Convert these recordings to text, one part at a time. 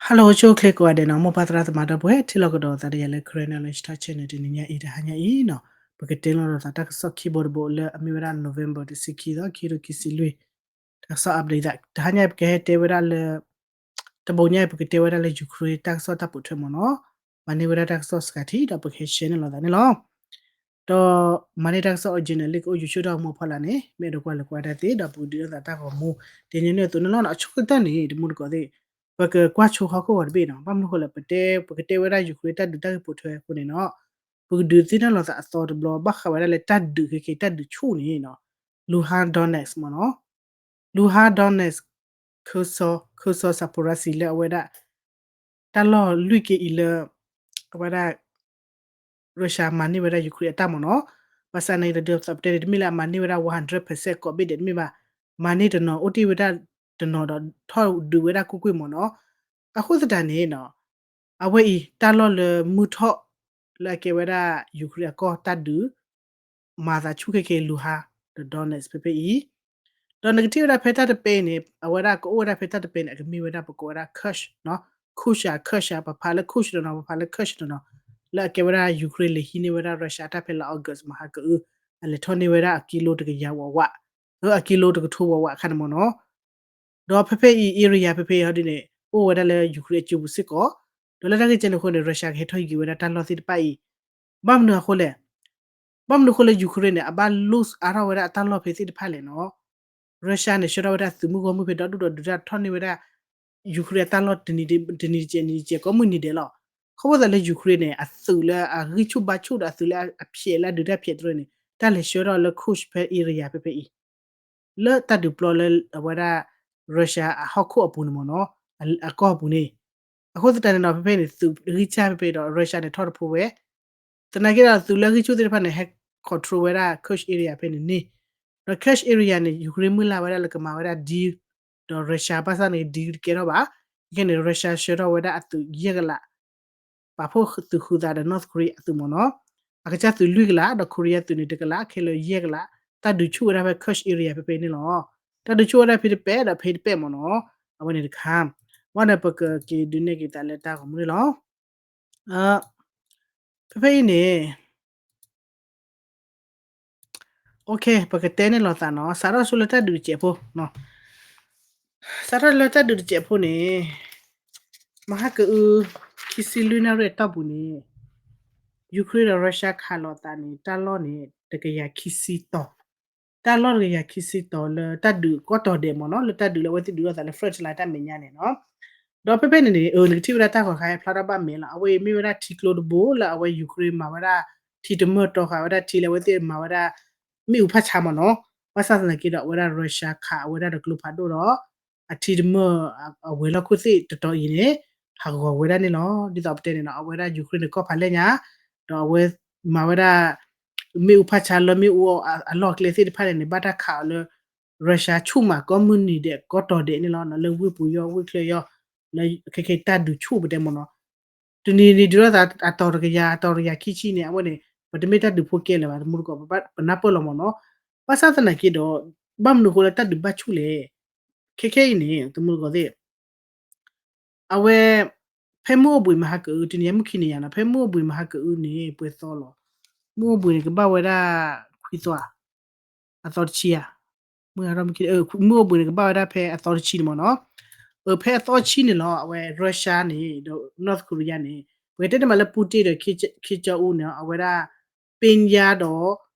Hello ဆိၣ်ဂ့ၤကိးဂၤဒဲးနီၤ မိၢ်ပၢ်သရၣ်သမါဒီပုၢ်ဝဲၢ် ထံၣ်လိာ်ကဒီးသးဒီးယၤလၢ Karen Knowledge Talk Channel တနံၤညါအံၤ တဟါညါအံၤနီၤ ပကတဲလိာ်သးတၢ်ကစီၣ်ခံဘိတဘိလၢအမ့ၢ်ဝဲဒၣ် November တဆံခံသီ ခံကထိခံဆံလွံၢ် တၢ်ကစီၣ် update သး တဟါညါအံၤ ပကဟဲတဲဝဲဒၣ်လၢ တဘိညါအံၤ ပကတဲဝဲဒၣ်လၢ Ukraine တၢ်ကစီၣ်တၢ်ပိာ်ထွဲမ့ၢ်နီၤ မၤန့ၢ်ဝဲဒၣ်တၢ်ကစီၣ်စှၤထံဒီး ပကဟဲ share န့ၢ်လိာ်သးန့ၣ်လီၤ. ဒီးမၤန့ၢ်တၢ်ကစီၣ် original လၢကအိၣ် YouTube ဒီးမူအဖီလာ်န့ၣ် မ့ၢ်အဲၣ်ဒိးကွၢ်လၢကွၢ်တၢ်သ့ ဒီးပကဒုးလိာ်သးတၢ်ဂီၤမူ တနံၤန့ၣ်အသိးန့ၣ်လီၤ. အဆိကတၢၢ်န့ၣ် တမူတကိးသ့ၣ် ပကကွၢ်ဆိဟီၣ်ခိၣ်ဂီၤတဘ့ၣ်နီၤ ဘၣ်မနုၤဃိလဲၣ် ပတဲ ပကတဲဝဲဒၣ် Ukraine တၢ်ဒုးတၢ်ဂ့ၢ်ပိာ်ထွဲအဃိန့ၣ်နီၤ ပကဒုးသ့ၣ်နီၣ်လိာ်သးအသီတဘျီ ဘၣ်ဃးဝဲဒၣ်လၢတၢ်ဒုးခဲက့ၤ တၢ်ဒုးဆူၣ်န့ၣ်နီၤ Luhansk Donetsk မ့ၢ်နီၤ Luhansk Donetsk Kherson Kherson Zaporizhzhia လၢအဝဲဒၣ် တၢ်လီၢ်လွံၢ်က့ၤအံၤလၢ အဝဲဒၣ် Russia မၤန့ၢ်ဝဲဒၣ် Ukraine အတၢ်မ့ၢ်နီၤ ဘၣ်ဆၣ်န့ၣ်ဒီး ဒ်သိးပတဲန့ၣ် တမ့ၢ်လၢအမၤန့ၢ်ဝဲဒၣ် one hundred percent ကိးဘ့ၣ်ဒဲးတမ့ၢ်ဘၣ် မၤန့ၢ်တနီၤ အိၣ်တ့ၢ်ဝဲဒၣ်တနီၤဒီး ထီၣ်ဒုးဝဲဒၣ်ကွ့ၢ်ကွ့ၢ်မ့ၢ်နီၤ အဃိသတးန့ၣ်နီၤ အဝဲအံၤ တၢ်လီၢ်လၢမုၢ်ထီၣ် လၢအကဲဝဲဒၣ် Ukraine အကီၢ်တၢ်ဒုး မၤသးဆူၣ်ခဲက့ၤ Luhansk ဒီး Donetsk ဖဲဖဲအံၤ ဒီးနကထံၣ်ဝဲဒၣ်ဖဲတၢ်တပဲအံၤန့ၣ် အဝဲဒၣ်ကအိၣ်ဝဲဒၣ်ဖဲတၢ်တပဲန့ၣ် အကမ့ၢ်ဝဲဒၣ်ပကိးဝဲဒၣ် Kursk နီၤ Kursk ဧါ Kursk ဧါ ပဖးလၢ Kursk တနီၤ ပဖးလၢ Kursk တနီၤ လၢအကဲဝဲဒၣ် Ukraine လဲၤဟံးန့ၢ်ဝဲဒၣ် Russia တၢ်ဖဲလါ August မဟါကအု အလဲၤထီၣ်န့ၢ်ဝဲဒၣ်အကံလိတကယၤဝးဝး အကံလိတကထိဝးဝးအခါန့ၣ်မ့ၢ်နီၤ ဒီးဖဲဖဲအံၤ area ဖဲဖဲအံၤဟီဒ်န့ၣ် အိၣ်ဝဲဒၣ်လၢ Ukraine အစုပူၤစ့ၢ်ကီး ဒီးလၢတၢ်ဂ့ၢ်ကဲန့ၣ်အဃိန့ၣ် Russia ကဟဲထီၣ်ဟံးက့ၤဝဲဒၣ်တၢ်လီၢ်သ့ၣ်တဖၣ်အံၤ ဘၣ်မနုၤအဃိလဲၣ် ဘၣ်မနုၤအဃိလၢ Ukraine န့ၣ် အဘၣ် lose အါထီၣ်ဝဲဒၣ်အတၢ်လီၢ်ဖဲသ့ၣ်တဖၣ်လဲၣ်နီၤ Russia န့ၣ် ဆှၢထီၣ်ဝဲဒၣ်သုးမုၢ်ဂီၢ်မုၢ်ဖဲဒီဒူၣ်ဒီဒူၣ်တၢ်ထီၣ်န့ၢ်ဝဲဒၣ် Ukraine အတၢ်လီၢ်တနံၤတစဲးနံၤတစဲးကိးမုၢ်နံၤဒဲးလီၤ. ခီဖျိသးလၢ Ukraine န့ၣ် အသုးလၢအဂံၢ်ဆူၣ်ဘါဆူၣ်ဒီးအသုးလၢအဖျဲးလၢအဒုးတၢ်ဖျဲးတရၢန့ၣ် တၢ်လဲၤဆှၢထီၣ်လၢ Kursk ဖဲ area ဖဲဖဲအံၤ လၢတၢ်ဒုးပျီလၢအဝဲဒၣ် Russia အဟီၣ်ခိၣ်အပူၤန့ၣ်မ့ၢ်နီၤ အကီၢ်ပူၤန့ၣ် အဃိသတးန့ၣ်ဒီး ဖဲဖဲန့ၣ် သုးဂံၢ်စၢ်ဖဲဖဲဒီး Russia န့ၣ်ထီၣ်တဖိဝဲ သနာ်က့ဒီးသုးလၢဂံၢ်ဆူၣ်သ့ၣ်တဖၣ်န့ၣ် ဟဲ control ဝဲဒၣ် Kursk area ဖဲန့ၣ်န့ၣ် ဒီး Kursk area န့ၣ် Ukraine မုၢ်လၢ်ဝဲဒၣ်လၢကမၤဝဲဒၣ် deal ဒီး Russia ဘၣ်ဆၣ်န့ၣ် deal တကဲထီၣ်ဘၣ် ခဲကနံၣ်န့ၣ် Russia ဆှၢထီၣ်ဝဲဒၣ်အသုးယဲၢ်ကလး ပာ်ဖှိၣ်သုးဃုသးဒီး North Korea အသုးမ့ၢ်နီၤ အကစၢ်သုးလွံၢ်ကလး ဒီး Korea သုးန့ၣ်တကလး ခဲလၢာ်ယဲၢ်ကလး တၢ်ဒုးဆူၣ်ဝဲဒၣ်ဖဲ Kursk area ဖဲဖဲန့ၣ်လီၤ. တၢ်ဒုးဆူၣ်ဝဲဒၣ်ဖဲတပဲဒီးဖဲတပဲမ့ၢ်နီၤ အဝဲန့ၣ်တခါ ဘၣ်ဒီးပကက့ၤဒုးနဲၣ်က့ၤသးလၢတၢ်ဂီၤမူန့ၣ်လီၤ. ဖဲဖဲအံၤန့ၣ် ပကတဲန့ၣ်လိာ်သးနီၤ စးထီၣ်ဆိလၢတၢ်ဒုးတစဲးဖိ စးထီၣ်လၢတၢ်ဒုးတစဲးဖိန့ၣ် မဟါကအု ခံဆံလွံၢ်နၣ်ရံၣ်အတီၢ်ပူၤန့ၣ် Ukraine ဒီး Russia ခးလိာ်သးန့ၣ် တၢ်လီၢ်န့ၣ် တကယၤခံဆံတီၤ တၢ်လီၢ်တကယၤခံဆံတီၤလၢတၢ်ဒုးကိးတီၤဒဲးမ့ၢ်နီၤ လၢတၢ်ဒုးလၢအဝဲသ့ၣ်ဒုးလိာ်သးလၢ front line တၢ်မဲာ်ညါန့ၣ်နီၤ ဒီးဖဲဖဲန့ၣ်န့ၣ် နကထံၣ်ဝဲဒၣ်တၢ်ဂီၤခါဟဲဖျါထီၣ်ဘၣ်မဲာ်လီၤ အဝဲအံၤမ့ၢ်ဝဲဒၣ်ထံကျိတဘိလၢအဝဲ Ukraine မၤဝဲဒၣ် ထံတမၢၢ်တီဃာ်ဝဲဒၣ်ထံလၢအဝဲသ့ၣ်မၤဝဲဒၣ် မ့ၣ်အူဖးဆါမ့ၢ်နီၤ ဘၣ်ဆၣ်သနာ်က့ဒီး အဝဲဒၣ် Russia ခးအဝဲဒၣ်ဒီးကျိဖးဒိၣ်ဒီး အထံတမၢၢ်အဝဲၤလီၢ်ခိၣ်သ့ၣ်တတီၤအံၤန့ၣ် ဟးဂီၤဝဲဒၣ်န့ၣ်လီၤ. ဒ်သိးပတဲန့ၣ်နီၤ အဝဲဒၣ် Ukraine န့ၣ်ကီၢ်ဖးလဲၢ်ညါ ဒီးအဝဲမၤဝဲဒၣ် မ့ၣ်အူဖးဆါလၢမ့ၣ်အူအလီၢ်ကျဲသ့ၣ်တဖၣ်န့ၣ်န့ၣ် ဘၣ်တၢ်ခးအီၤလၢ Russia ဆူၣ်မးကိးမုၢ်နံၤဒဲးကိးတီၤဒဲးန့ၣ်လီၤ. လၢဝ့ၢ်ပူၤယီၢ်ဝ့ၢ်ချၢယီၢ် လၢခဲခဲတၢ်ဒုးဆူၣ်ပတဲမ့ၢ်နီၤ တနံၤန့ၣ်ဒုးလိာ်သးအတီၤတကယၤ အတီၤတကယၤခံဆံန့ၣ် အဝဲန့ၣ် ပတမ့ၢ်တၢ်ဒုးဖိကဲလၢၤဘၣ် တမူတကိး ပနၢ်ပၢၢ်လီၤမ့ၢ်နီၤ ဘၣ်ဆၣ်သနာ်က့ဒီး ဘၣ်မနုၤအဃိလၢတၢ်ဒုးဘၣ်ဆူၣ်လဲၣ် ခဲခဲအံၤန့ၣ် တမူတကိးသ့ၣ် အဝဲ ဖဲမုၢ်အိၣ်ဘှံးမဟါကအု တနံၤညါမုၢ်ခံနံၤညါနီၤ ဖဲမုၢ်အိၣ်ဘှံးမဟါကအုန့ၣ် ပှဲၤသီလီၤ မုၢ်အိၣ်ဘှံးန့ၣ် ကဘၣ်ဝဲဒၣ် ခွံသီ အသီတဆံဧါ မုၢ်အိၣ်ဘှံးန့ၣ် ကဘၣ်ဝဲဒၣ်ဖဲအသီတဆံန့ၣ်မ့ၢ်နီၤ ဖဲအသီတဆံန့ၣ်လီၤ အဝဲ Russia န့ၣ် ဒီး North Korea န့ၣ် ပကတဲန့ၣ်မးလၢ Putin ဒီး Kim Jong Un န့ၣ် အဝဲဒၣ် ပ့ၢ်ညါဒီး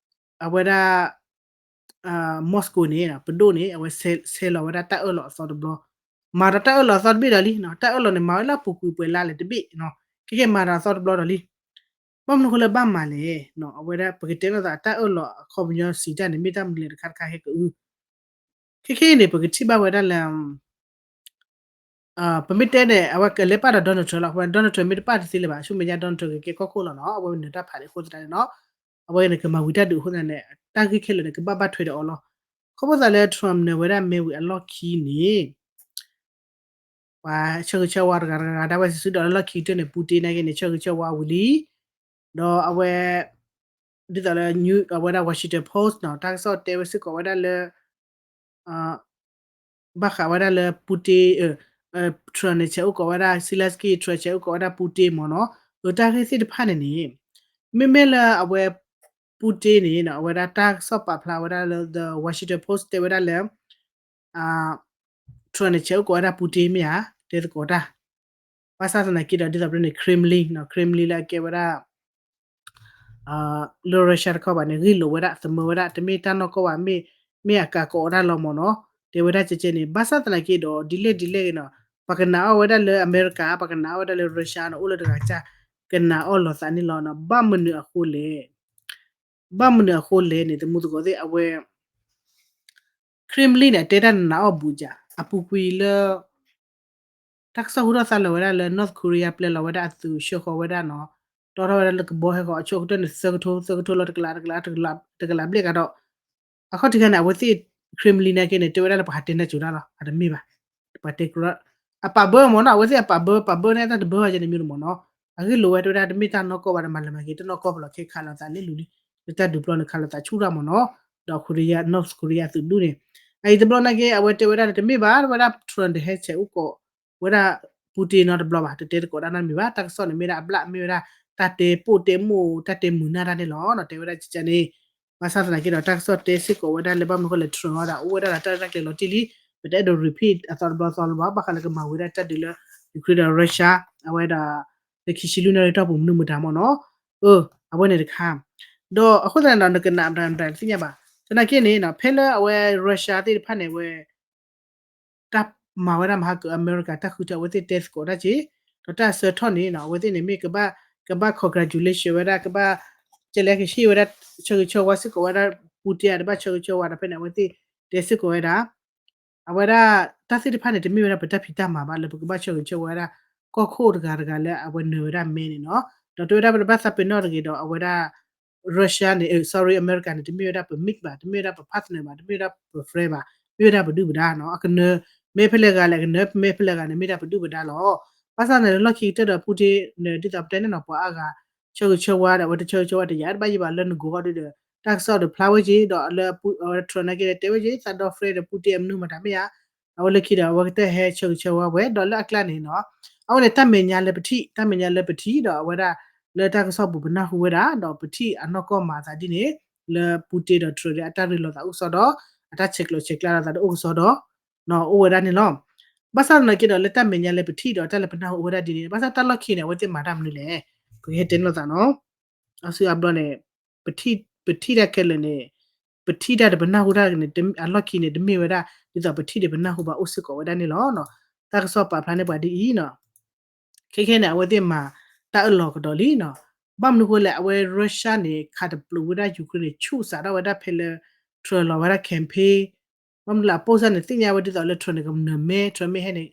အဝဲဒၣ် Moscow န့ၣ် ပဒိၣ်န့ၣ် အဝဲဆဲးလီၤဝဲဒၣ်တၢ်အၢၣ်လီၤအသီတဘျီ မၤဒီးတၢ်အၢၣ်လီၤအသီတဘ့ၣ်ဒီးလံ တၢ်အၢၣ်လီၤန့ၣ် မၤဝဲလၢအပူၤကွံာ်ပှဲၤလါလဲၣ်တဘ့ၣ် ခဲကဲမၤဒီးအသီတဘျီဒီးလံ ဘၣ်မနုၤအဃိလၢဘၣ်မၤလဲၣ် အဝဲဒၣ် ပကတဲလိာ်သးတၢ်အၢၣ်လီၤအခီပညီစံးတၢ်န့ၣ် မ့ၢ်တၢ်မနုၤလဲၣ်တခါတခါဟဲကအု ခဲခဲအံၤန့ၣ် ပကထံၣ်ဘၣ်ဝဲဒၣ်လၢ ပမ့ၢ်တဲန့ၣ် အဝဲကလဲၤပာ်ဒီး Donald Trump လီၤ အဃိ Donald Trump မ့ၢ်တပာ်တသ့လၢၤဘၣ် ဆူမဲာ်ညါ Donald Trump ကကဲကီၢ်ခိၣ်လီၤနီၤ အဝဲနၢၤတၢ်ဖးလံအဃိသတးန့ၣ်နီၤ အဝဲန့ၣ်ကမၤဝံၤတၢ်ဒုးအဃိသတးန့ၣ် တၢ်ဂ့ၢ်ခဲလၢာ်န့ၣ် ကဘၣ်ဘၣ်ထွဲဒီးအီၤလီၤ ခီဖျိသးလၢ Trump နၢၤဝဲဒၣ်မ့ၢ်ဝံၤအလီၢ်ခံန့ၣ် ပှၤဆၢဂ့ၤဆၢဝါတဂၤတဂၤဒၣ်ဝဲစုာ်စုာ်ဒီးလၢလီၢ်ခံကတၢၢ်န့ၣ် Putin နာ်က့န့ၣ် ဆၢဂ့ၤဆၢဝါဝံၤလံ ဒီးအဝဲ ဒ်သိးလၢ အဝဲဒၣ် Washington Post နီၤ တၢ်ကစီၣ်တဲဝဲစ့ၢ်ကီးဝဲဒၣ်လၢ ဘၣ်ဃးဝဲဒၣ်လၢ Putin Trump န့ၣ် ဆဲးအိၣ်ကိးဝဲဒၣ် Zelensky, Trump ဆဲးအိၣ်ကိးဝဲဒၣ် Putin မ့ၢ်နီၤ. အတၢ်ဂ့ၢ်သ့ၣ်တဖၣ်န့ၣ်န့ၣ် မ့မ့ၢ်လၢအဝဲ Putin န့ၣ် အဝဲဒၣ်တၢ်ကစီၣ်ပာ်ဖျါဝဲဒၣ်လၢ The Washington Post တဲဝဲဒၣ်လၢ Trump န့ၣ် ဆဲးအိၣ်ကိးဝဲဒၣ် Putin မ့ၢ်ဧါ, တဲသကိးတၢ်. ဘၣ်ဆၣ်သနာ်က့ဒီး ဒ်သိးပန့ၣ် Kremlin နီၤ, Kremlin လၢအကဲဝဲဒၣ် လၢ Russia တခီဘၣ်န့ၣ် ဂ့ၢ်လိာ်ဝဲဒၣ် သမၢဝဲဒၣ် တမ့ၢ်တၢ်နီၢ်ကီၢ်ဘၣ်, မ့ၢ်အကးကိးအီၤဒၣ်လီၤမ့ၢ်နီၤ. တဲဝဲဒၣ်ကဲကဲန့ၣ် ဘၣ်ဆၣ်သနာ်က့ဒီး ဒ်လဲၣ်ဒ်လဲၣ်ဂ့ၤနီၤ, ပှၤကနာ်အီၣ်ဝဲဒၣ်လၢအမဲရကၤ, ပှၤကနာ်အီၣ်ဝဲဒၣ်လၢ Russia နီၤ, အိၣ်လၢတဂၤကၢ် ကနာ်အီၣ်လိာ်သးန့ၣ်လီၤနီၤ. ဘၣ်မနုၤအဃိလဲၣ်, ဘၣ်မနုၤအဃိလဲၣ်န့ၣ် တမူသကိးသ့ၣ် အဝဲ Kremlin န့ၣ် အတဲတၢ်နးနးအီၣ်ဘူးကး အပူၤကွံာ်လၢ တၢ်ကစီၣ်ဟူထီၣ်သါလီၤဝဲဒၣ်လၢ North Korea ပျဲလီၤဝဲဒၣ်အသုး ဆှၢဃီၤဝဲဒၣ်နီၤ, တီထီၣ်ဝဲဒၣ်လၢကဘီဟဲဃီၤ အဆိကတၢၢ်န့ၣ် သၢကထိ သၢကထိလီၤ တကလး တကလး တကလးဘျဲၣ်ကဒီး, အခီၣ်ထံးခါန့ၣ် အဝဲသ့ၣ် Kremlin နာ်က့န့ၣ် တဲဝဲဒၣ်လၢပှၤဟးတဲနၢ်စူၤတၢ်လီၤ, အတမ့ၢ်ဘၣ်, ပှၤတဲကြၢး အပာ်ဘၢမ့ၢ်နီၤ, အဝဲသ့ၣ်အပာ်ဘၢ ပာ်ဘၢန့ၣ် တၢ်တဘၢဘၣ်ကဲန့ၣ်မ့ၢ်တမ့ၢ်နီၤ, အဂ့ၢ်လိာ်ဝဲတဲဝဲဒၣ် တမ့ၢ်တၢ်နီၢ်ကီၢ်ဘၣ် တမၤလၢၤမၤက့ၤ တၢ်နီၢ်ကီၢ်ပလီၢ်ခဲခးလိာ်သးလၢလူၤလံ, လၢတၢ်ဒုးပျီန့ၣ် ခးလိာ်သးဆူၣ်တၢ်မ့ၢ်နီၤ, ဒီး Korea, North Korea သုးဒူၣ်န့ၣ်, အအံၤတဘျီနာ်က့ အဝဲတဲဝဲဒၣ်လၢတမ့ၢ်ဘၣ် တဲဝဲဒၣ် Trump တဟဲဆဲးအိၣ်ကိး ဝဲဒၣ် Putin နီတဘျီဘၣ်, တတဲသကိးတၢ်နီတမံၤဘၣ်, တၢ်ကစီၣ်န့ၣ်မ့ၢ်ဒၣ်အဘျၣ် မ့ၢ်ဝဲဒၣ် တၢ်တဲပိၢ်တဲမိၢ် တၢ်တဲမုာ်နၢ်တၢ်န့ၣ်လီၤနီၤ, တဲဝဲဒၣ်ကဲကဲန့ၣ်, ဘၣ်ဆၣ်သနာ်က့ဒီး တၢ်ကစီၣ်တဲစ့ၢ်ကီးဝဲဒၣ်လၢဘၣ်မနုၤဃိလဲၣ် Trump အီၤဒီး အိၣ်ဝဲဒၣ်ဒီးတၢ်ရဲၣ်တၢ်ကျဲၤလီၤတံၢ်လံ, ပတအဲၣ်ဒိး repeat အသီတဘျီသီလၢၤဘၣ်, ဘၣ်ဃးလၢကမၤဝံၤဒၣ်တၢ်ဒုးလၢ Ukraine ဒီး Russia အဝဲဒၣ် လၢခံဆံလွံၢ်နၣ်ရံၣ်တီၢ်ပူၤမနုၤမတၤမ့ၢ်နီၤ, အဝဲန့ၣ်တခါ, ဒီးအဃိသတးန့ၣ်ဒီး နကနၣ်မတၤမတၤတသ့ၣ်ညါဘၣ်, သနာ်က့န့ၣ်နီၤ ဖဲလၢအဝဲ Russia သ့ၣ်တဖၣ်န့ၣ် အဝဲ တၢ်မၤဝဲဒၣ်မဟါကၢ အမဲရကၤတၢ်ဃုထၢ အဝဲသ့ၣ်တဲသကိးတၢ်က့ၤ, ဒီးတၢ်အဆၢထီၣ်န့ၣ်နီၤ အဝဲသ့ၣ်န့ၣ်မ့ၢ်ကဘၣ် ကဘၣ် congratulation ဝဲဒၣ် ကဘၣ် ကလဲကဟ့ၣ်ဝဲဒၣ် ဆၢဂ့ၤဆၢဝါစ့ၢ်ကီးဝဲဒၣ် Putin တဘၣ်ဆၢဂ့ၤဆၢဝါဒီး ဖဲန့ၣ် အဝဲသ့ၣ်တဲစ့ၢ်ကီးဝဲဒၣ် အဝဲဒၣ် တၢ်သ့ၣ်တဖၣ်န့ၣ် တမ့ၢ်ဝဲဒၣ်ပတၢ်ဖံးတၢ်မၤဘၣ် လၢပကဘၣ်ဆၢဂ့ၤဆၢဝါဝဲဒၣ် ကီၢ်ခိၣ်တဂၤတဂၤလၢအဝဲနၢၤဝဲဒၣ်မဲန့ၣ်နီၤ, ဒီးတဲဝဲဒၣ်ပတဘၣ်သးပ့ၤနီၣ်တဂ့ၤဒီး အဝဲဒၣ် Russia န့ၣ် sorry အမဲရကၤန့ၣ် တမ့ၢ်ဝဲဒၣ်ပ mate ဘၣ် တမ့ၢ်ဝဲဒၣ်ပ partner ဘၣ် တမ့ၢ်ဝဲဒၣ်ပ friend ဘၣ် မ့ၢ်ဝဲဒၣ်ပဒုၣ်ပဒါနီၤ, အကနၢၤမဲဖဲလဲၣ်ဂၤလဲၣ် အကနၢၤမဲဖဲလဲၣ်ဂၤန့ၣ် မ့ၢ်ဒၣ်ပဒုၣ်ပဒါလီၤ. ဘၣ်ဆၣ်န့ၣ်လၢလီၢ်ခံကတၢၢ်ဒီး Putin န့ၣ် ဒ်သိးပတဲန့ၣ်နီၤ ပှၤအါဂၤ ဆၢဂ့ၤဆၢဝါဒီး အဝဲတဆၢဂ့ၤဆၢဝါတယာ်တဘၣ်ယံၤဘၣ် လၢနကိးအီၤဒုဒီး တၢ်ကစီၣ်ဒီးဖျါဝဲက့ၤ ဒီးလၢ Trump နာ်က့ဒီး တဲဝဲက့ၤ သးဒီ friend ဒီး Putin အမနုၤမတၤမ့ၢ်ဧါ, အဝဲလၢခံဒီး အဝဲကတၢၢ်ဟဲဆၢဂ့ၤဆၢဝါဝဲ ဒီးလၢအကျါန့ၣ်နီၤ, အဝဲန့ၣ်တၢ်မဲာ်ညါလၢပထံၣ် တၢ်မဲာ်ညါလၢပထံၣ်ဒီး အဝဲဒၣ် လၢတၢ်ကစီၣ်ပူၤပနၢ်ဟူဝဲဒၣ် ဒီးပထံၣ်အနီၢ်ကီၢ်မၤသးဒ်န့ၣ် လၢ Putin ဒီး Trump အတၢ်ရ့လိာ်သးအိၣ်ကစီဒီး အတၢ်ဆဲးကျိးဆဲးကျၢလိာ်သးဒီးအိၣ်ကစီဒီး အိၣ်ဝဲဒၣ်န့ၣ်လီၤ. ဘၣ်ဆၣ်သနာ်က့ဒီး လၢတၢ်မဲာ်ညါလၢပထံၣ်ဒီးတၢ်လၢပနၢ်ဟူအိၣ်ဝဲဒၣ်ဒ်န့ၣ် ဘၣ်ဆၣ်တၢ်လီၢ်ခံန့ၣ် အဝဲသ့ၣ်မၤတၢ်မနုၤလဲၣ်, ပကဟဲတဲလိာ်သးနီၤ, အစုအဘျီန့ၣ် ပထံၣ်တၢ်ခဲလၢာ်န့ၣ် ပထံၣ်တၢ်ဒီးပနၢ်ဟူတၢ်န့ၣ် အလီၢ်ခံန့ၣ် တမ့ၢ်ဝဲဒၣ် ဒ်သိးပထံၣ်ဒီးပနၢ်ဟူဘၣ်အိၣ်စ့ၢ်ကီးဝဲဒၣ်န့ၣ်လီၤ. တၢ်ကစီၣ်ပာ်ဖျါန့ၢ်ပှၤဒ်အံၤနီၤ ခဲခဲန့ၣ် အဝဲသ့ၣ်မၤတၢ်အၢၣ်လီၤကဒီးလံနီၤ. ဘၣ်မနုၤဃိလဲၣ် အဝဲ Russia န့ၣ် ခးတပျုာ်ဝဲဒၣ် Ukraine န့ၣ် ဆူၣ်စးထီၣ်ဝဲဒၣ်ဖဲလၢ Trump လီၤဝဲဒၣ် campaign ဘၣ်မနုၤလၢအပိၢ်စၢ်န့ၣ် သ့ၣ်ညါဝဲဒ်သိးလၢ Trump န့ၣ် ကနၢၤမဲ Trump မ့ၢ်ဟဲန့ၣ်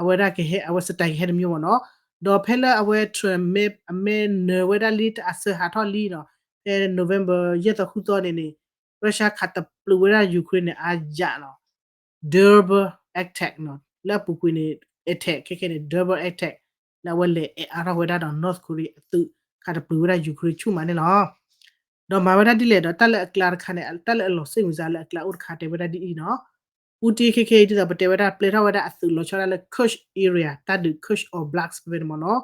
အဝဲဒၣ်ကဟဲ အဝဲ style ကဟဲတမျိုးမ့ၢ်နီၤ. ဒီးဖဲလၢအဝဲ Trump မ့ၢ် အမ့ၢ်နၢၤဝဲဒၣ်လံ တၢ်အစၢဟးထီၣ်လံနီၤ ဖဲ November ယဲၢ်သီဃုသီန့ၣ်န့ၣ် Russia ခးတပျုာ်ဝဲဒၣ် Ukraine န့ၣ် အါယၤနီၤ double attack နီၤ လၢအပူၤကွံာ်န့ၣ် attack ခဲခဲန့ၣ် double attack လၢအဝဲလဲၤအဲၣ်အါထီၣ်ဝဲဒၣ်ဒီး North Korea အသုး ခးတပျုာ်ဝဲဒၣ် Ukraine ဆူၣ်မးန့ၣ်လီၤ. ဒီးမၤဝဲဒၣ်ဒ်လဲၣ်ဒီး တၢ်လၢအကျါတခါန့ၣ် တၢ်လၢအလီၤစ့ၣ်မုာ်စါလၢအကျါအိၣ်တခါတဲဝဲဒၣ်ဒ်အံၤနီၤ Putin ခဲခဲအံၤဒ်သိးပတဲဝဲဒၣ် ပျဲထီၣ်ဝဲဒၣ်အသုးလီၤဆီဒၣ်လၢ Kursk area တၢ်ဒုး Kursk Oblast ဖဲဖဲန့ၣ်မ့ၢ်နီၤ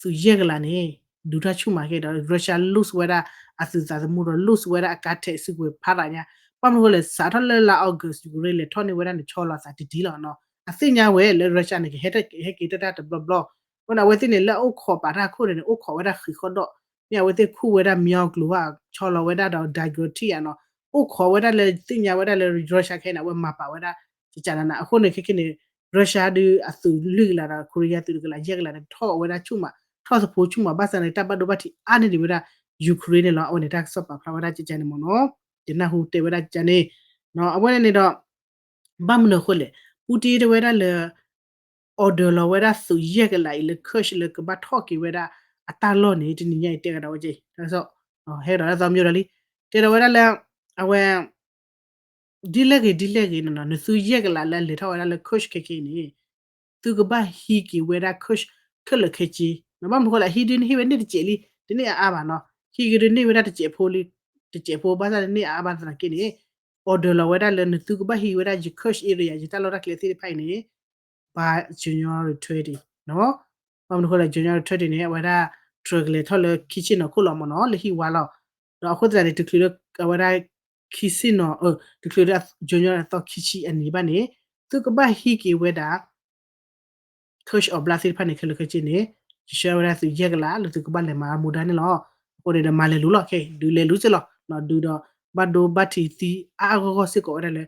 သုးယဲၢ်ကလးန့ၣ် ဒုးတၢ်ဆူၣ်မးခဲဒီး Russia lose ဝဲဒၣ်အသုးသးသမူဒီး lose ဝဲဒၣ်အကါထဲးစုကဝဲၤဖးဒိၣ်ညါ ဘၣ်မနုၤဃိလဲၣ် စးထီၣ်လၢလါ August Ukraine လဲၤထီၣ်န့ၢ်ဝဲဒၣ်န့ၣ် ဆီလီၤသးတံၢ်တံၢ်လီၤနီၤ အသ့ၣ်ညါဝဲလၢ Russia န့ၣ် ကဟဲက့ၤတၢ်တဘျီဘျီ အဃိန့ၣ် အဝဲသ့ၣ်န့ၣ် လၢအအိၣ်ခိးပာ်တၢ်ခိၣ်န့ၣ်န့ၣ် အိၣ်ခိးဝဲဒၣ်ဃံးဃီဒီး မ့ၢ်အဝဲသ့ၣ်ခူၣ်ဝဲဒၣ်မညီကျိၤဘၣ် ဆီလီၤဝဲဒၣ်ဒီး ဒၤကထံၣ်ယါနီၤ အိၣ်ခိးဝဲဒၣ်လၢသ့ၣ်ညါဝဲဒၣ်လၢ Russia ခဲအံၤန့ၣ် အဝဲမၤပာ်ဝဲဒၣ် ကကနန အဃိန့ၣ် ခဲခဲန့ၣ် Russia ဒုးအသုးလွံၢ်ကလးဒီး Korea သုးတကလးယဲၢ်ကလးန့ၣ် ထီၣ်ဝဲဒၣ်ဆူၣ်မး ထီၣ်သဖိဆူၣ်မး ဘၣ်ဆၣ်န့ၣ် တၢ်ဘၣ်ဒိဘၣ်ထံးအါန့ၢ်ဒံးဝဲဒၣ် Ukraine န့ၣ်လီၤ. အဝဲန့ၣ် တၢ်ကစီၣ်ပာ်ဖျါဝဲဒၣ်ကကနန့ၣ်မ့ၢ်နီၤ ယနၢ်ဟူတဲဝဲဒၣ်ကကနန့ၣ် အဝဲန့ၣ်န့ၣ်ဒီး ဘၣ်မနုၤအဃိလဲၣ် Putin တဲဝဲဒၣ်လၢ order လီၤဝဲဒၣ်သုးယဲၢ်ကလးအံၤလၢ Kursk လၢကဘၣ်ထီၣ်က့ၤဝဲဒၣ်အတၢ်လီၢ်န့ၣ် တနံၤညါအံၤတဲကဒီးဝဲက့ၤ တၢ်ကစီၣ် ဟဲကဒီးတၢ်သီမညိဒၣ်လံ တဲဒီးဝဲဒၣ်လၢ အဝဲ ဒ်လဲၣ်ဂ့ၤဒ်လဲၣ်ဂ့ၤန့ၣ်နီၤ နသုးယဲၢ်ကလးလၢအလဲၤထီၣ်ဝဲဒၣ်လၢ Kursk ခဲက့ၤန့ၣ် သုကဘၣ်ဟံးက့ၤဝဲဒၣ် Kursk ခဲလၢာ်ခဲဆ့ ဘၣ်မနုၤဃိလဲၣ် ဟံးဒုးန့ၣ်ဟံးဝဲန့ၢ်တစဲးလံ တန့ၢ်အါအါဘၣ်နီၤ ဟံးက့ၤဒုးန့ၢ်ဝဲဒၣ်တစဲးဖိလံ တစဲးဖိ ဘၣ်ဆၣ်တန့ၢ်အါအါဘၣ်သနာ်က့န့ၣ် order လီၤဝဲဒၣ်လၢနသုကဘၣ်ဟံးဝဲဒၣ်ယ Kursk area ယတၢ်လီၢ်တၢ်ကျဲသ့ၣ်တဖၣ်အံၤန့ၣ် January thirty နီၤ. ဘၣ်မနုၤအဃိလဲၣ် January thirty န့ၣ် အဝဲဒၣ် Trump ကလဲၤထီၣ်လၢခံဆ့ၣ်နီၤခိၣ်လီၤမ့ၢ်နီၤ လၢဟံၣ်ဝါလီၤ. ဒီးအဃိသတးန့ၣ် တချုးလၢအဝဲဒၣ် ခံဆ့ၣ်နီၤ တချုးလၢ January အသီခံဆံအနံၤဘၣ်န့ၣ် သုကဘၣ်ဟံးက့ၤဝဲဒၣ် cash or blood သ့ၣ်တဖၣ်န့ၣ် ခဲလၢာ်ခဲဆ့န့ၣ် ယဆှၢဝဲဒၣ်သုယဲၢ်ကလးလၢသုကဘၣ်လဲၤမၤမူဒါန့ၣ်လီၤ. အဃိန့ၣ်ဒီးမၤလဲၤလူၤလီၤ ခဲဒုးလဲၤလူၤစ့ၢ်လီၤ. ဒုးဒီးဘၣ်ဒိဘၣ်ထံးသံအါအါဂီၢ်ဂီၢ်စ့ၢ်ကီးဝဲဒၣ်လၢ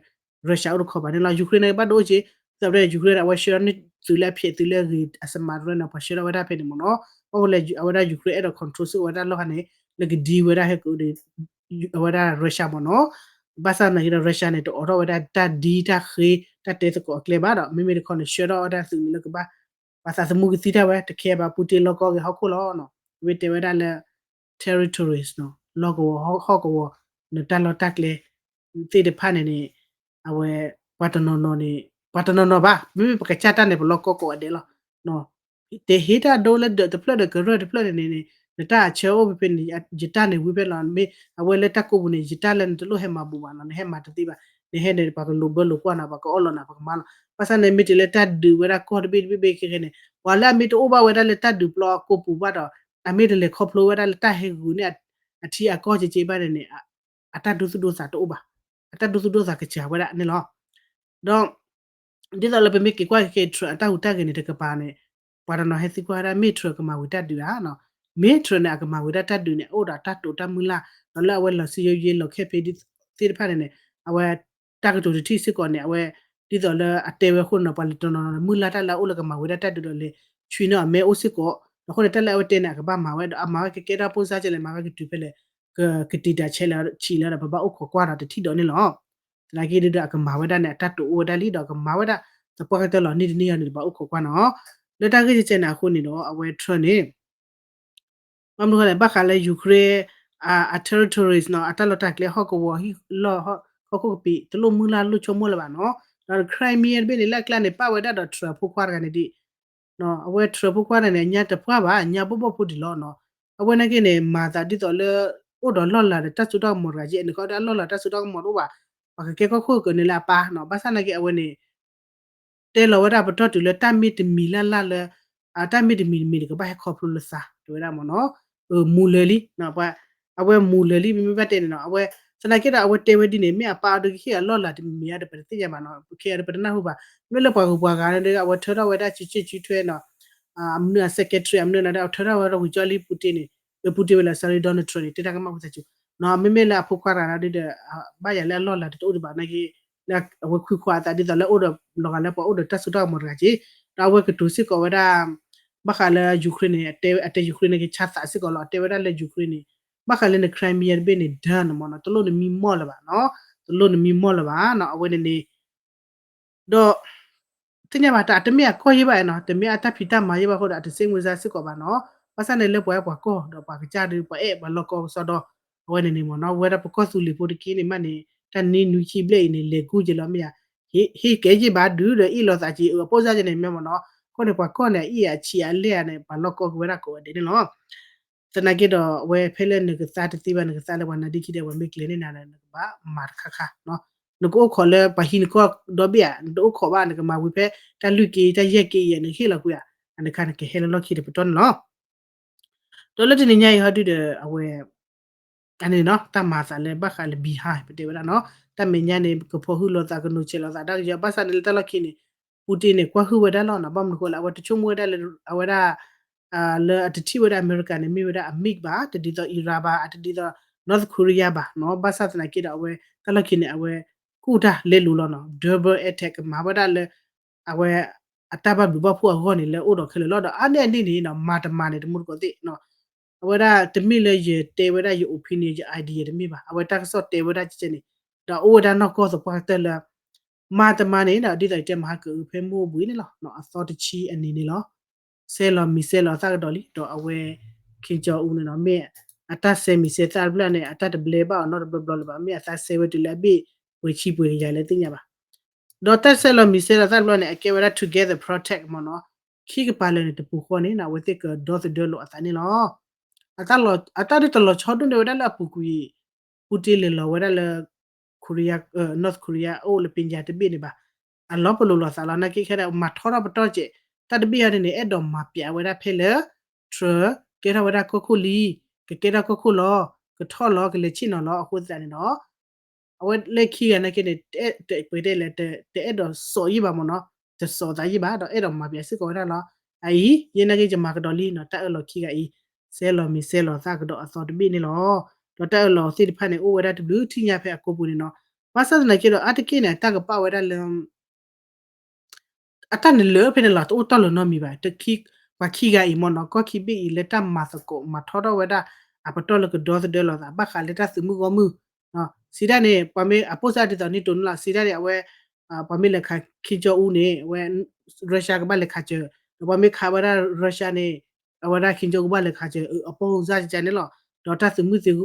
Russia အိၣ်တခီဘၣ်န့ၣ်လီၤ. Ukraine န့ၣ် ဘၣ်ဒိအိၣ်က့ၤ သးပတဲ Ukraine န့ၣ် အဝဲဆှၢထီၣ်န့ၢ်သုးလၢအဖျဲးသုးလၢအဂ့ၤအစမးတရၢန့ၣ် ပှၤဆှၢထီၣ်ဝဲဒၣ်ဖဲန့ၣ်မ့ၢ်နီၤ. အဃိလဲၣ် အဝဲဒၣ် Ukraine အဲၣ်ဒိး control စ့ၢ်ကီးဝဲဒၣ်လီၢ်ခါန့ၣ် လၢကဒံဝဲဒၣ်ဟဲကဒီး အဝဲဒၣ် Russia မ့ၢ်နီၤ. ဘၣ်ဆၣ်သနာ်က့ဒီး Russia န့ၣ် တအိးထီၣ်ဝဲဒၣ်တၢ်ဒ်တၢ်ဃ့တၢ်တဲသကိးအကျဲဘၣ်ဒီး မ့မ့ၢ်တခီန့ၣ် ဆှၢထီၣ်ဝဲဒၣ်သုးလၢကဘၣ် ပှၤသးသမူကသံတၢ်ဝဲ တခဲဘၣ် Putin လီၢ်ကီၢ်ဂ့ၤဟီၣ်ခိၣ်လီၤ. ဝဲတဲဝဲဒၣ်လၢ territories နီၤ လီၢ်ကဝီၤဟီၣ်ကဝီၤ နတၢ်လီၢ်တၢ်ကျဲ သ့ၣ်တဖၣ်န့ၣ်န့ၣ် အဝဲ ပှၤတနီၤနီၤန့ၣ် ပှၤတနီၤနီၤဘၣ် မ့မ့ၢ်ပကစၢ်တၢ်န့ၣ် ပလီၢ်ကီၢ်ကိးဂၤဒဲးလီၤ. တဲဟ့ၣ်တၢ်ဒိလၢဒၢးတဖျၢၣ်ဒီးကရၢၢ်တဖျၢၣ်န့ၣ်န့ၣ် နတၢ်အဆၢအိၣ်ဖဲဖဲန့ၣ် ယတၢ်န့ၣ်ဝံၤဖဲလီၤ. မ့ၢ်အဝဲလၢတၢ်ကိးပူၤန့ၣ် ယတၢ်လၢ နတလိၣ်ဟဲမၤဘူးဘၣ်နီၤ နဟဲမၤတသ့ဘၣ်. နဟဲန့ၣ် ပှၤကလိာ်ဘၢလိာ်ကွၢ်နီၤ ပှၤကအီၣ်လီၤနၤ ပှၤကမၤလီၤ. ဘၣ်ဆၣ်န့ၣ် မ့ၢ်တုၤလၢတၢ်ဒုးဝဲဒၣ်ကီၢ်တဘ့ၣ်တဘ့ၣ်ဘ့ၣ်ခဲခဲန့ၣ် ပှၤလၢအမ့ၢ်တအိၣ်ဘၣ်ဝဲဒၣ်လၢတၢ်ဒုးပျီအကိာ်ပူၤဘၣ်ဒီး အမ့ၢ်တလဲၤခီဖျိဝဲဒၣ်လၢတၢ်ဟဲဂုာ်န့ၢ် အထံအကီၢ်ကဲကဲဘၣ်န့ၣ်န့ၣ် အတၢ်ဒိသူၣ်ဒိသးတအိၣ်ဘၣ်. အတၢ်ဒိသူၣ်ဒိသးကစှၤဝဲဒၣ်န့ၣ်လီၤ. ဒီး ဒ်သိးလၢပမ့ၢ်က့ၤကွၢ်က့ၤ Trump အတၢ်ဟူးတၢ်ဂဲၤန့ၣ် တကပၤန့ၣ် ပှၤတနီၤဟဲသံကွၢ်ဝဲဒၣ် မ့ၢ် Trump ကမၤဝံၤတၢ်ဒုးဧါ. မ့ၢ် Trump န့ၣ် အကမၤဝံၤဒၣ်တၢ်ဒုးန့ၣ် အအိၣ်ဒီးတၢ်တိာ်တၢ်မုၢ်လၢ် ဒီးလၢအဝဲလီၤစံယိယ့လီၤခဲဖံး သ့ၣ်တဖၣ်န့ၣ်န့ၣ် အဝဲ တၢ်ကတိၤတထံၣ်စ့ၢ်ကီးန့ၣ် အဝဲ ဒ်သိးလၢအတဲဝဲအဃိန့ၣ် ပှၤလၢတနီၤနီၤန့ၣ် မုၢ်လၢ်တၢ်လၢအအိၣ်လၢကမၤဝံၤဒၣ်တၢ်ဒုးဒီးလဲၤဆှံန့ၢ်အီၤမဲအိၣ်စ့ၢ်ကီး ဒီးအဃိန့ၣ် တၢ်လၢအဝဲတဲန့ၣ် အကဘၣ်မၤဝဲဒီး အမၤဝဲကကဲထီၣ်ဖိစါကလဲၣ် မၤဝဲကတုၤဖဲလဲၣ် က ကတံာ်တၢ်ဆဲးလီၤဆံးလီၤဒီး ပဘၣ်အိၣ်ခိးကွၢ်ဒီးတထံၣ်ဒီးန့ၣ်လီၤ. သနာ်က့ဒုးဒီးအကမၤဝဲဒၣ်န့ၣ် အတၢ်တိာ်အိၣ်ဝဲဒၣ်လံဒီးကမၤဝဲဒၣ် သပှၢ်ကတၢၢ်လီၤနံၣ်တနံၣ်အံၤန့ၣ် တဘၣ်အိၣ်ခိးကွၢ်နီၤ. လၢတၢ်ဂ့ၢ်ကဲကဲန့ၣ်အဃိန့ၣ်ဒီး အဝဲ Trump န့ၣ် ဘၣ်မနုၤဃိလဲၣ် ဘၣ်ဃးလၢ Ukraine အ territories နီၤ အတၢ်လီၢ်တၢ်ကျဲ ဟီၣ်ကဝီၤဟံၣ်လီၢ် ဟီၣ်ခိၣ်ကပံာ် တလိၣ်မုၢ်လၢ်လိၣ်ဆိကမိၣ်လၢၤဘၣ်နီၤ. ဒီး Crimea တဘ့ၣ်န့ၣ် လၢအကျါန့ၣ် ပၣ်ဝဲဒၣ်ဒီး Trump ဖိခွါတဂၤန့ၣ်ဒ် အဝဲ Trump ဖိခွါတဂၤန့ၣ် အညါတပှၢ်ဘၣ် အညါဘိၣ်ဘိၣ်ဖိဒံးလီၤနီၤ. အဝဲနာ်က့န့ၣ် မၤသးဒ်သိးလၢ အိၣ်ဒီးလီၢ်လၤဒီးတၢ်စိတၢ်ကမီၤတဂၤက့ အန့ၣ်ခီဒီးအလီၢ်လၤတၢ်စိတၢ်ကမီၤတအိၣ်ဘၣ်. ပှၤကကဲကီၢ်ခိၣ်ကန့ၣ်လၢအပၢ်နီၤ. ဘၣ်ဆၣ်နာ်က့အဝဲန့ၣ် တဲလီၤဝဲဒၣ်ပတီၢ်တုၤလၢတၢ်မ့ၢ်တမံၤလၢ်လၢ်လၢ အတၢ်မ့ၢ်တမံၤတမံၤန့ၣ် ကဘၣ်ဟဲခီဖျိလၢသး တဲဝဲဒၣ်မ့ၢ်နီၤ. မူၤလၢာ်လံ အဝဲမူၤလၢာ်လံ မ့မ့ၢ်ဘၣ်တဲန့ၣ်နီၤ အဝဲ သနာ်က့ဒီးအဝဲတဲဝဲဒ်န့ၣ် မ့ၢ်အပၢ်အီၤဒုးကဟ့ၣ်အလီၢ်လၤတမံၤမံၤဧါဒီး ပတသ့ၣ်ညါဘၣ်နီၤ ခဲအံၤဒီးပတနၢ်ဟူဘၣ်. မ့ၢ်လၢပှၤဂုၤပှၤဂၤန့ၣ်ဒီး အဝဲထၢထီၣ်ဝဲဒၣ် စံးဆံးဆံးထွဲနီၤ အမနုၤအ secretary အမနုၤန့ၣ်ဒီး အထၢထီၣ်ဝဲဒီးဝံၤကၠီလံ Putin န့ၣ် Putin ဝဲလၢ sorry Donald Trump န့ၣ် တဲတၢ်ကမၣ်ဝံသးစူၤ မ့မ့ၢ်လၢအဖိခွါတဂၤဒီး ဘၣ်ယၤလၢအလီၢ်လၤတအိၣ်ဒံးဘၣ်နာ်က့ လၢအဝဲခွံခွါအသးဒ်သိးလၢအိၣ်ဒီး လီၤဂာ်လၢပှၤအိၣ်ဒီးတၢ်စိတၢ်ကမီၤတဂၤက့ ဒီးအဝဲကတိၤစ့ၢ်ကီးဝဲဒၣ် ဘၣ်ဃးလၢ Ukraine န့ၣ် အတဲဝဲဒၣ်လၢ Ukraine န့ၣ် ကဆါသးစ့ၢ်ကီးလီၤ. အတဲဝဲဒၣ်လၢ Ukraine န့ၣ် ဘၣ်ဃးလၢန Crimea တဘ့ၣ်န့ၣ် done မ့ၢ်နီၤ တလိၣ်နမံမီၢ်လၢၤဘၣ်နီၤ တလိၣ်နမံမီၢ်လၢၤဘၣ်နီၤ အဝဲန့ၣ်န့ၣ် ဒီး သ့ၣ်ညါဘၣ်တၢ် တမ့ၢ်အကီၢ်ယဲၢ်ဘၣ်နီၤ တမ့ၢ်အတၢ်ဖံးတၢ်မၤယဲၢ်ဘၣ်အဃိဒီး အတစ့မုၢ်စါစ့ၢ်ကီးဘၣ်နီၤ. ဘၣ်ဆၣ်န့ၣ်လၢပှၤအဲၣ်ပှၤကီၢ်ဒီးပှၤကစၢ်ဒုး ပှၤအဲၣ်ပှၤလီၢ်ကီၢ်ကစီဒီ အဝဲန့ၣ်န့ၣ်မ့ၢ်နီၤ ဝဲဒၣ်ပကီၢ်သူလ့ၤဖိတက့ၢ်န့ၣ်မးန့ၣ် တၢ်နံၣ်နွံဆံဘျဲၣ်အံၤန့ၣ် လဲၤကူၣ်က့ၤလီၤမ့ၢ်ဧါ ဟ့ၣ်ကဲက့ၤဘၣ်ဒုးဒီးအ့ၣ်လိာ်သးက့ၤ အပိၢ်စၢ်က့ၤန့ၣ်မ့ၢ်မ့ၢ်နီၤ. အဃိန့ၣ် ပှၤကီၢ်န့ၣ် အအံၤအဆံးအလဲၢ်ဧါန့ၣ် ပှၤလီၢ်ကီၢ်က့ၤဝဲဒၣ်ကိးဂၤဒဲးန့ၣ်လီၤ. သနာ်က့ဒီး အဝဲဖဲလၢနကသါတသ့ဘၣ် နကသါလၢပှၤနါဒ့ခံဒီး ပှၤမ့ၢ်ကျဲၤန့ၢ်နၤဒီး နကဘၣ်မၤတခါခါနီၤ. နကအိၣ်ခိးလၢပှၤဟံးနကီၢ်ဒီဘ့ၣ်ဧါ နတအိၣ်ခိးဘၣ် နကမၤဝံၤဖဲတၢ်လွံၢ်က့တၢ်ယဲၢ်က့အံၤ နကဟ့ၣ်လီၤကွံာ်ဧါ အနခါနကဟဲလၢလီၢ်ခံတပတီၢ်န့ၣ်လီၤ. ဒီးလၢတနံၤညါအံၤဟီဒုဒီး အဝဲ အန့ၣ်နီၤ တၢ်မၤသးလၢဘၣ်ဃးလၢ behind ပတဲဝဲဒၣ်နီၤ တၢ်မဲာ်ညါန့ၣ် ကဖီၣ်ဟုၣ်လိာ်သး ကနိးဆဲးလိာ်သး တၢ်ကယီ ဘၣ်ဆၣ်န့ၣ်လၢတၢ်လီၢ်ခံန့ၣ် Putin န့ၣ် ကွၢ်ဟုၣ်ဝဲဒၣ်လီၤနီၤ ဘၣ်မနုၤဃိလဲၣ် အဝဲတဆိကမိၣ်ဝဲဒၣ်လၢ အဝဲဒၣ် လၢအတထံၣ်ဝဲဒၣ်အမဲရကၤန့ၣ် မ့ၢ်ဝဲဒၣ်အ MiG ဘၣ် တဒ်သိး Iran ဘၣ် အတဒ်သိး North Korea ဘၣ်နီၤ ဘၣ်ဆၣ်သနာ်က့ဒီး အဝဲတၢ်လီၢ်ခံန့ၣ် အဝဲ ကူၣ်တၢ်လဲလိာ်လီၤနီၤ double attack ကမၤဝဲဒၣ်လၢ အဝဲ အတၢ်ဘၣ်ဘျုးဘၣ်ဖှိၣ်အဂီၢ်န့ၣ် လၢအိၣ်ဒီးခဲလၢာ်လီၤ ဒီးအါန့ၢ်အန့ၣ်န့ၣ်နီၤ မၤတမၤန့ၣ် တမူတကိးသ့ၣ်နီၤ အဝဲဒၣ်တမ့ၢ်လၢယတဲဝဲဒၣ်ယ opinion ယ idea တမ့ၢ်ဘၣ် အဝဲတၢ်ကစီၣ်တဲဝဲဒၣ်ကဲန့ၣ် ဒီးအိၣ်ဝဲဒၣ်နီၢ်ကီၢ်သပှၢ်ကတၢၢ်လၢ မၤတမၤန့ၣ်ဒီး ဒ်သိးယတဲမဟါကအုးဖဲမိၢ်အဘှံးန့ၣ်လီၤ အသီတဆံအနံၤန့ၣ်လီၤ ဆဲးလီၤမံၤဆဲးလီၤသၣ်ကဒီးလံ ဒီးအဝဲ Kim Jong Un န့ၣ်နီၤ မ့ၢ်အတၢ်ဆဲးမံၤဆဲးသၣ်တဖျၢၣ်န့ၣ် အတၢ်တဘျဲဘၣ်အီၤနီတဘျီဘျီလၢၤဘၣ် မ့ၢ်အသးဆဲးဝဲတုၤလၢအဘ့ၣ်ပှဲၤဆံပှဲၤကယၤလၢသ့ၣ်ညါဘၣ် ဒီးတၢ်ဆဲးလီၤမံၤဆဲးလီၤသၣ်တဖျၢၣ်န့ၣ် အကဲဝဲဒၣ် Together Protect မ့ၢ်နီၤ ခံကပၤလၢာ်န့ၣ် တပူၤဃီန့ၣ် အဝဲသ့ၣ်ကဒီသဒၢလိာ်အသးန့ၣ်လီၤ အတၢ်ဒ်တလီၤဆီဒိၣ်န့ၢ်ဝဲဒၣ်လၢအပူၤကွံာ် Putin လဲၤလီၤဝဲဒၣ်လၢ Korea North Korea အိၣ်လၢပညါတဘ့ၣ်န့ၣ်ဘၣ် အလီၤပလိာ်လိာ်သးလီၤ. နာ်က့ခဲဒၣ် မၤထီထီၣ်ပတီၢ်စဲး, တၢ်တဘ့ၣ်အံၤန့ၣ် အဲၣ်ဒိးမၤပၠးဝဲဒၣ်ဖဲလၢ Trump ကဲထီၣ်ဝဲဒၣ်ကီၢ်ခိၣ်လံ, ကကဲထီၣ်ကီၢ်ခိၣ်လီၤ, ကထီၣ်လီၤ ကလဲၤဆ့ၣ်နီၤလီၤအဃိသတးန့ၣ်ဒီး အဝဲလၢခံဂၤနာ်က့န့ၣ် ပတဲလဲၣ် တအဲၣ်ဒိးစိာ်ယံၣ်ဘၣ်မ့ၢ်နီၤ, တစိာ်သးယံၣ်ဘၣ် ဒီးအဲၣ်ဒိးမၤပၠးစ့ၢ်ကီးဝဲဒၣ်လီၤ. အအံၤ ယဲနာ်က့ ယမၤကဒီးလံနီၤ, တၢ်အၢၣ်လီၤခံဂၤအံၤ ဆဲးလီၤမံၤဆဲးလီၤသးကဒီးအသီတဘ့ၣ်န့ၣ်လီၤ. ဒီးတၢ်အၢၣ်လီၤသ့ၣ်တဖၣ်န့ၣ် အိၣ်ဝဲဒၣ်တဘျုးထံၣ်ညါဖဲအကိပူၤန့ၣ်နီၤ. ဘၣ်ဆၣ်သနာ်က့ဒီး အါတက့ၢ်န့ၣ် တၢ်ကပာ်ဝဲဒၣ်လၢ အတၢ်န့ၣ်လၢဖဲန့ၣ်လီၤ, တအိၣ်တီၢ်လၢၤနီတမံၤဘၣ်. ပှၤခံဂၤအံၤမ့ၢ်နီၤ, ကီၢ်ခံဘ့ၣ်အံၤ လၢတၢ်မၤသကိးမၤထီထီၣ်ဝဲဒၣ် အပတီၢ်လၢကဒီသဒၢလိာ်သး ဘၣ်ဃးလၢတၢ်သုးမုၢ်ဂီၢ်မုၢ်, စံးတၢ်န့ၣ် ပှၤမ့ၢ်အပိၢ်စၢ်ဒ်သိးန့ၣ်တိၢ်န့ၣ်လီၤ. စံးတၢ်န့ၣ် အဝဲ ပှၤမ့ၢ်လဲၤခး Kim Jong Un န့ၣ် အဝဲ Russia ကဘၣ်လဲၤခးစၢၤ, ဒီးပှၤမ့ၢ်ခးဝဲဒၣ် Russia န့ၣ် အဝဲဒၣ် Kim Jong Un ကဘၣ်လဲၤခးစၢၤ အပိၢ်စၢ်ကကန့ၣ်လီၤ. ဒီးတၢ်သုးမုၢ်သ့ၣ်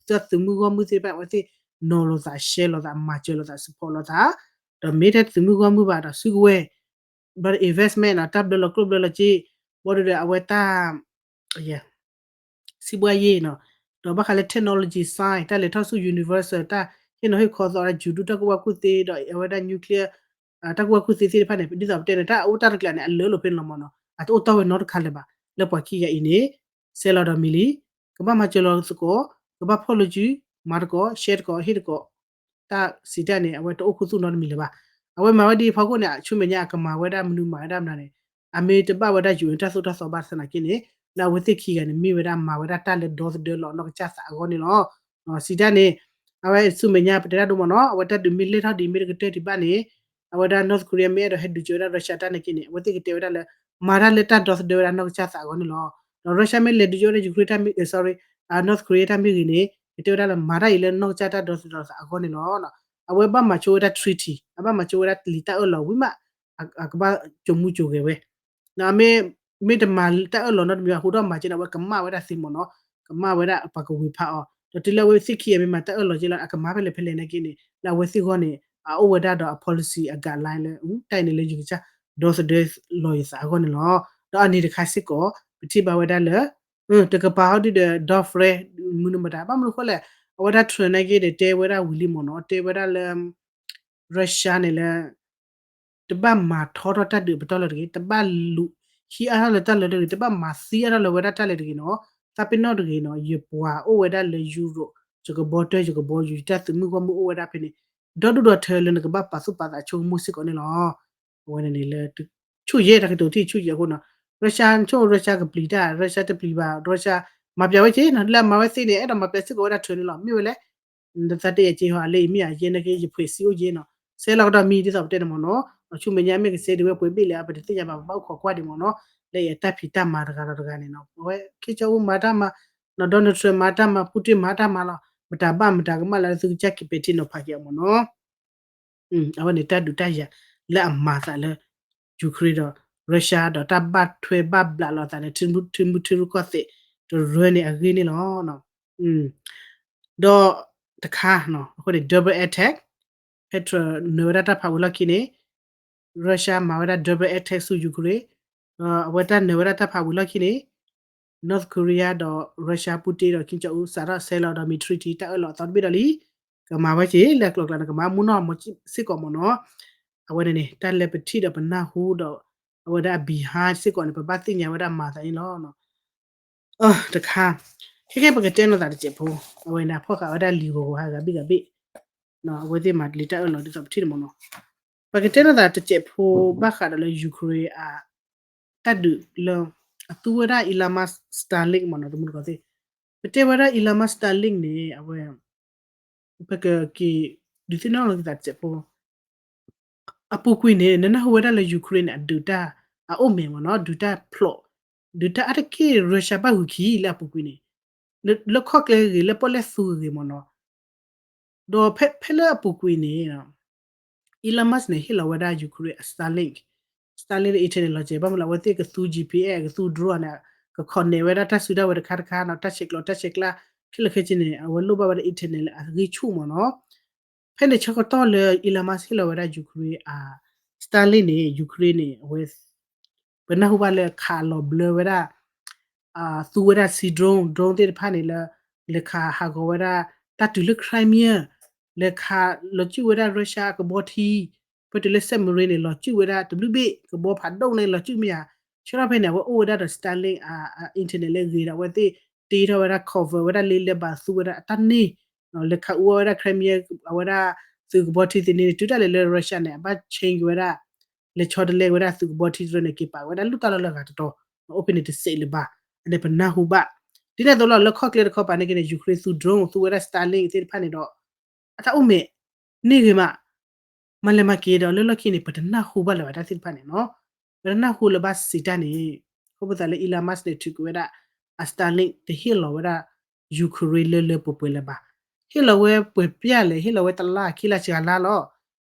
တၢ်သုးမုၢ်ဂီၢ်မုၢ်သ့ၣ်တဖၣ် အဝဲသ့ၣ်နီၤလိာ်သး ရှဲလိာ်သး မၤစၢၤလိာ်သး support လိာ်သး, ဒီးမ့ၢ်တၢ်သုးမုၢ်ဂီၢ်မုၢ်ဘၣ်ဒီး စုကဝဲၤ ဘၣ်ဒီး investment နီၤ, တၢ်ဘျၢလီၤကျိၣ်ဘျၢလီၤစ့, ဘၣ်ဒီးအဝဲတၢ် စံးဘှါယ့ၣ်နီၤ, ဒီးဘၣ်ဃးလၢ technology science တၢ်လဲၤထီၣ်ဆူ universal တၢ်ဟ့ၣ်နီၤဟ့ၣ်ခီသီဝဲဒၣ် ယူၤဒူၣ်တၢ်ကူၣ်ဘၣ်ကူၣ်သ့ ဒီးအဝဲဒၣ် nuclear တၢ်ကူၣ်ဘၣ်ကူၣ်သ့သ့ၣ်တဖၣ်န့ၣ် ဒ်သိးပတဲန့ၣ် တၢ်အိၣ်တၢ်တကျးန့ၣ် အလၢလိာ်ဖဲန့ၣ်လီၤမ့ၢ်နီၤ, အတအိၣ်တီၢ်ဝဲနီတခါလၢၤဘၣ် လၢပှၤခံဂၤအံၤန့ၣ် ဆဲးလီၤဒီးမံၤလံ, ကဘၣ်မၤစၢၤလီၤသကိး, ကဘၣ်ဖီၣ်လိာ်စု, မၤသကိး, ရှဲသကိး, ဟ့ၣ်သကိး တၢ်စံးတၢ်န့ၣ် အဝဲတအိၣ်ခူသူၣ်နီတမံၤလၢၤဘၣ်. အဝဲမၤဝဲဒ်အံၤဖီခိၣ်န့ၣ် ဆူမဲာ်ညါအကမၤဝဲဒၣ်မနုၤမၤဝဲဒၣ်မနုၤန့ၣ် အမ့ၢ်တဘၣ်ဝဲဒၣ် ယူၤအ့ၣ် တၢ်သိၣ်တၢ်သီဘၣ်ဆၣ်သနာ်က့န့ၣ် လၢအဝဲသ့ၣ်ခံဂၤန့ၣ် မ့ၢ်ဝဲဒၣ်မၤဝဲဒၣ်တၢ်လၢဒီသဒၢလီၤနီၢ်ကစၢ်သးအဂီၢ်န့ၣ်လီၤ. စံးတၢ်န့ၣ် အဝဲဆူမဲာ်ညါပတဲတၢ်ဒိၣ်မးနီၤ အဝဲတၢ်ဒုးမ့ၢ်လဲၢ်ထီၣ်ဒ်မ့ၢ်တကတၢၢ်ဒံးဘၣ်န့ၣ် အဝဲဒၣ် North Korea မ့ၢ်အဲၣ်ဒိးဟဲဒုးကၢၤဝဲဒၣ် Russia တၢ်နာ်က့န့ၣ် အဝဲသ့ၣ်ကတဲဝဲဒၣ်လၢ မၤတၢ်လၢတၢ်ဒီသဒၢဝဲဒၣ်နီၢ်ကစၢ်သးအဂီၢ်န့ၣ်လီၤ. ဒီး Russia မ့ၢ်လဲၤဒုးကၢၤဝဲဒၣ် Ukraine တၢ်မ့ၢ် sorry North Korea တၢ်မ့ၢ်ဂ့ၤန့ၣ် ကတဲဝဲဒၣ်လၢမၤတၢ်အံၤလၢနီၢ်ကစၢ်တၢ်ဒီသဒၢသးအဂီၢ်န့ၣ်လီၤ. အဝဲဘၣ်မၤဆိဝဲဒၣ် treaty အဘၣ်မၤဆိဝဲဒၣ်လံာ်တၢ်အၢၣ်လီၤဝံၤမး အကဘၣ်ကၠိမူကၠိဂဲၤဝဲ မ့ၢ်တမၤတၢ်အၢၣ်လီၤနီတမံၤဘၣ် ဟူထီၣ်မၤက့န့ၣ် အဝဲကမၣ်ဝဲဒၣ်သ့မ့ၢ်နီၤ, ကမၣ်ဝဲဒၣ်ပှၤကဝ့ၤဖးအီၤ ဒီးတုၤလၢအဝဲသ့ၣ်ခံဂၤမ့ၢ်မၤတၢ်အၢၣ်လီၤက့လီၤ အကမၤဖဲလဲၣ်ဖဲလဲၣ်နာ်က့န့ၣ် လၢအဝဲသ့ၣ်ဂီၢ်န့ၣ် အအိၣ်ဝဲဒၣ်ဒီးအ policy အ guideline လၢ တၢ်အံၤန့ၣ်လၢယကစၢ်ဒီသဒၢလီၤယသးအဂီၢ်န့ၣ်လီၤ. ဒီးအန့ၣ်တခါစ့ၢ်ကီး ပထံၣ်ဘၣ်ဝဲဒၣ်လၢ တကပၤဟီဒုဒီး ဒီ friend မနုၤမတၤ ဘၣ်မနုၤဃိလဲၣ် အဝဲဒၣ် Trump နာ်က့ဒီး တဲဝဲဒၣ်ဝံၤလံမ့ၢ်နီၤ တဲဝဲဒၣ်လၢ Russia န့ၣ်လၢ တဘၣ်မၤထီထီၣ်တၢ်ဒုးအပတီၢ်လၢတဂ့ၤ, တဘၣ်လူၤဟံးအါထီၣ်လၢတၢ်လၢတဂ့ၤ, တဘၣ်မၤသံအါထီၣ်လၢဝဲဒၣ်တၢ်လၢတဂ့ၤနီၤ, သးပ့ၤနီၣ်တဂ့ၤနီၤ, ယပှၤအိၣ်ဝဲဒၣ်လၢ Europe ယကဘီတၢၢ် ယကဘီယူၤ ယတၢ်သုးမုၢ်ဂီၢ်မုၢ်အိၣ်ဝဲဒၣ်ဖဲန့ၣ်, ဒီဒူၣ်ဒီထၢလၢနကဘၣ်ပာ်သူၣ်ပာ်သးဆိကမိၣ်စ့ၢ်ကီးန့ၣ်လီၤ. အဝဲန့ၣ်လၢ ဆူၣ်ယဲၢ်တၢ်ကတိၤထံၣ်ဆူၣ်ယဲၢ်အဃိနီၤ, Russia ဆိ Russia ကပျံၤတၢ် Russia တပျံၤဘၣ် Russia မၤပျးဝဲက့ၤနီၤ, လၢအမၤဝဲသ့န့ၣ် အဲၣ်ဒိးမၤပျးစ့ၢ်ကီးဝဲဒၣ် Trump န့ၣ်လီၤ. မ့ၢ်ဝဲလဲၣ် နသးတ့ၢ်ယဲၢ်က့ၤဟီ အလၢအံၤမ့ၢ်ယဲၢ်နာ်က့ ယဖှဲးစံအိၣ်က့ၤနီၤ, ဆဲးလီၤကဒီးမံၤဒ်သိးပတဲန့ၣ်မ့ၢ်နီၤ, ဆူမဲာ်ညါမ့ၢ်ကစဲးဒ်ဝဲပှဲၤဘ့ၣ်လဲၣ် ပတသ့ၣ်ညါဘၣ် ပဘၣ်အိၣ်ခိးကွၢ်ဒံးမ့ၢ်နီၤ, လၢအတၢ်ဖံးတၢ်မၤတဂၤဒီးတဂၤန့ၣ်နီၤ, အဝဲ Kim Jong Un မၤတၢ်မၤ, Donald Trump မၤတၢ်မၤ, Putin မၤတၢ်မၤလီၤ, မတၤဘၣ်မတၤကမၣ်လၢသုကစၢ်က့ၤပဲာ်ထံနီၤဖးက့ၤအီၤမ့ၢ်နီၤ. အဝဲန့ၣ်တၢ်ဒုးတၢ်ယၤလၢအမၤသးလၢ Ukraine ဒီး Russia ဒီးတၢ်ဘၣ်ထွဲဘၣ်ဘျးလိာ်သးန့ၣ် ထံမူထံရူၢ်ကီၢ်သဲး တရၢန့ၣ်အဂ့ၢ်န့ၣ်လီၤ. ဒီးတခါ အဃိန့ၣ် double attack ဖဲ Trump နၢၤဝဲဒၣ်တၢ်ဖးဝံၤလီၢ်ခံန့ၣ် Russia မၤဝဲဒၣ် double attack ဆူ Ukraine, ဒီးအဝဲတၢ်နၢၤဝဲဒၣ်တၢ်ဖးဝံၤလီၢ်ခံန့ၣ် North Korea ဒီး Russia Putin ဒီး Kim Jong Un စးထီၣ်ဆဲးလီၤဒီးမ့ၢ် treaty တၢ်အၢၣ်လီၤအသီတဘ့ၣ်ဒီးလံ, ကမၤဝဲက့ၤလၢအကျိၤကျဲန့ၣ် ကမၤမူနီၢ်မစ့ၢ်ကီးမ့ၢ်နီၤ. အဝဲန့ၣ်န့ၣ် တၢ်လၢပထံၣ်ဒီးပနၢ်ဟူဒီး အဝဲဒၣ်အ behind စ့ၢ်ကီးန့ၣ် ပဘၣ်သ့ၣ်ညါဝဲဒၣ်မၤသးန့ၣ်လီၤ. တခါ ခဲကဲပကတဲနီၢ်သးတစဲးဖိ, အဝဲန့ၣ်ဖီၣ်ဃာ်ဝဲဒၣ်လံာ်ဂီၤဂီၤဟးဂၤဘ့ၣ်ဂၤဘ့ၣ်, အဝဲသ့ၣ်မၤလံာ်တၢ်အၢၣ်လီၤဒ်သိးပထံၣ်န့ၣ်မ့ၢ်နီၤ. ပကတဲနီၢ်သးတစဲးဖိဘၣ်ဃးဒီးလၢ Ukraine အ တၢ်ဒုးလၢ အသူဝဲဒၣ် Elon Musk Starlink မ့ၢ်နီၤ တမူတကိးသ့ၣ်, ပတဲဝဲဒၣ် Elon Musk Starlink န့ၣ် အဝဲ ပကက့ၤဒုးသ့ၣ်နီၣ်လီၤက့ၤသးတစဲးဖိ အပူၤကွံာ်န့ၣ် နနၢ်ဟူဝဲဒၣ်လၢ Ukraine န့ၣ် အဒုးတၢ် အအိၣ်မဲာ်မ့ၢ်နီၤ ဒုးတၢ်ဖျိး ဒုးတၢ်အါတက့ၢ် Russia ဘၣ်ဂုာ်ခံလၢအပူၤကွံာ်န့ၣ် လၢခီၣ်ကျဲဂ့ၤ လၢပီၣ်လဲၣ်သူဂ့ၤမ့ၢ်နီၤ ဒီးဖဲလၢအပူၤကွံာ်န့ၣ် Elon Musk န့ၣ် ဟ့ၣ်လီၤဝဲဒၣ် Ukraine အ Starlink, Starlink လၢ internet လီၤကဲၤ ဘၣ်မနုၤလဲၣ် အဝဲသ့ၣ်ကသူ G P S ကသူ drone န့ၣ် က connect ဝဲဒၣ်တၢ်စုတၢ်ဝဲၤတခါတခါနီၤ တၢ်ဆဲးကျိးတၢ်ဆဲးကျၢ ခဲလၢာ်ခဲဆ့န့ၣ် အဝဲလိၣ်ဘၣ်ဝဲဒၣ် internet လၢအဂံၢ်ဆူၣ်မ့ၢ်နီၤ ဖဲန့ၣ်ဆၢကတီၢ်လၢ Elon Musk ဟ့ၣ်လီၤဝဲဒၣ် Ukraine အ Starlink န့ၣ် Ukraine န့ၣ် အဝဲ ပနၢ်ဟူဘၣ်လၢခးလီၤဘျၢဝဲဒၣ် သူဝဲဒၣ် sea drone, drone သ့ၣ်တဖၣ်န့ၣ်လၢ လဲၤခးဟးဂီၤဝဲဒၣ် တၢ်တုၤလၢ Crimea, လဲၤခးလီၤစုၣ်ဝဲဒၣ် Russia အကဘီထံ ပတုၤလၢ submarine န့ၣ် လီၤစုၣ်ဝဲဒၣ်တဘျုးဘ့ၣ် ကဘီဖးဒိၣ်န့ၣ်လီၤစုၣ်မ့ၢ်ဧါ, ဆၢထီၣ်ဖဲန့ၣ် အဝဲအိၣ်ဝဲဒၣ်ဒီး Starlink အ internet လၢအဂ့ၤဒီး အဝဲသ့ၣ်တ့ထီၣ်ဝဲဒၣ် cover ဝဲဒၣ်လၢ လဲၤဘၣ်သူဝဲဒၣ်အတၢ်န့ၢ် လဲၤခးအူအီၣ်ဝဲဒၣ် Crimea အဝဲဒၣ်သုးကဘီထံသ့ၣ်န့ၣ် တုၤဒၣ်လဲာ်လၢ Russia န့ၣ် အဘၣ် change က့ၤဝဲဒၣ် လဲၤဆီတလဲက့ၤဝဲဒၣ်သုးကဘီထံတဖျၢၣ်န့ၣ် က့ၤပာ်ဝဲဒၣ်လူၢ်တၢ်လီၢ်လၢအဂၤတတီၤ အိၣ်ဖဲန့ၣ်တစဲးလၢၤဘၣ်. အန့ၣ်ပနၢ်ဟူဘၣ်. ဒ်န့ၣ်အသိးလီၤ လၢခီၣ်ကျဲတခီပၤန့ၣ်က့န့ၣ် Ukraine သူ drone သူဝဲဒၣ် Starlink သ့ၣ်တဖၣ်န့ၣ်ဒီး အတၢ်အိၣ်မဲာ် န့ၢ်ဂ့ၤမး မၤလဲၤမၤက့ၤဒီးလၢလီၢ်ခံန့ၣ် ပတနၢ်ဟူဘၣ်လၢၤဘၣ်တၢ်သ့ၣ်တဖၣ်န့ၣ်နီၤ. ပတနၢ်ဟူလၢၤဘၣ်စံးတၢ်န့ၣ် အဃိပသးလၢ Elon Musk န့ၣ် ထုးကွံာ်ဝဲဒၣ် အ Starlink တဟ့ၣ်လီၤဝဲဒၣ် Ukraine လၢလၢပှဲၤပှဲၤလၢၤဘၣ်. ဟ့ၣ်လီၤဝဲပှဲၤပျၢ်လဲၣ် ဟ့ၣ်လီၤဝဲတလါခံလါစှၤလါလီၤ.